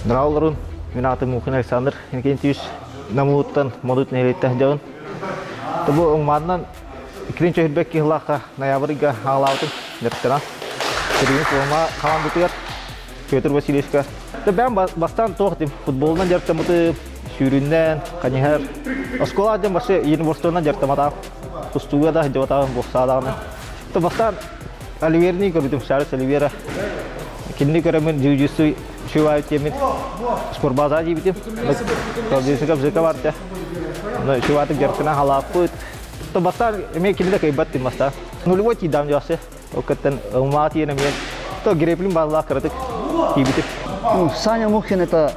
Дорооболорун, мин аатым Мухин Александр Иннокентьевич Намылыттан Модут нэһилиэктэн сылдьабын. Бу уҥмаанынан иккитин чөһүрбэт киһилаахха ноябрь ыйга аҕалаабытым дьарыктанан. Сэргин Суома хамаандатыгар Петр Васильевичка. Бэйэм бастаан туох этим, футболунан дьарыктаммытым, сүүрүүннэн, ханьыһар. Оскуола дьон вообще единоборствонан дьарыктаматаҕым. Тустууга да сылдьыбатаҕым, боксадаҕаны. Бастаан Оливерни көрбүтүм, Чарльз Оливера. Кинини көрөммүн джиу-джитсу шиваев диэммин спортбаза диэбитим. Колдесика бзыка бар этэ. Шиватык дьарыктана халааппыт. Бастаан эмиэ кини да кыайбат дим бастаан. Нулевой тиийдам дьоҕсы. Ол кыттан ылмаа тиийэн эмиэ то греплин бааллаах кыратык тиийбитим. Ну, Саня Мухин это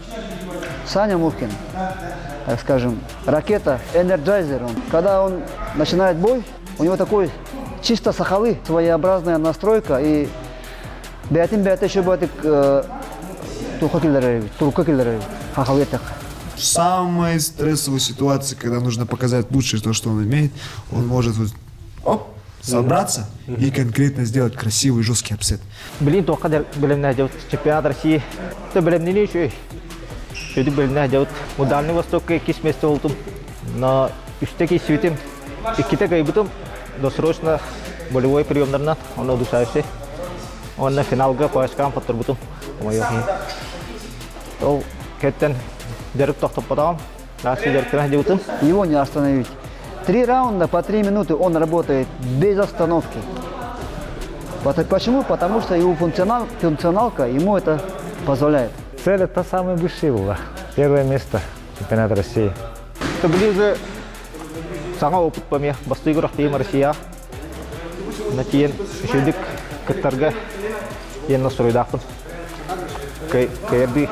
Саня Мухин, так скажем, ракета, энерджайзер он. Когда он начинает бой, у него такой чисто сахалы, своеобразная настройка и бэйэтин бэйэтэ еще баатык турка киллэрэр турка киллэрэр хахалы этэх. В самой стрессовой ситуации, когда нужно показать лучшее то, что он умеет, он может вот, оп, собраться и конкретно сделать красивый жесткий апсет. Билин туохха бэлэмнээх чемпионат России. То бэлэмнини үчүгэй. Үчүгэй бэлэмнээх дьабыт. Дальний Востокка иккис месте болтум. Но үстэ киирсибитим, иккитэ кыайбытым. Досрочно болевой приемдарынан, онно удушающий. Онно финалга пояскаан хотторбутум. Ол кэттен дьарык тохтоппотоҕум. Дальше дьарыктана сылдьыбытым. Его не остановить. Три раунда по 3 минуты он работает без остановки. Почему? Потому что его функционалка ему это позволяет. Цель это самая высшая была. Первое место чемпионата России. Это ближе саҥа опыт помех. Бастыы күрэхтэһиим Россия. Натиен үчүгдүк кыттарга диэн настроеннаахпын. Кыайардыы.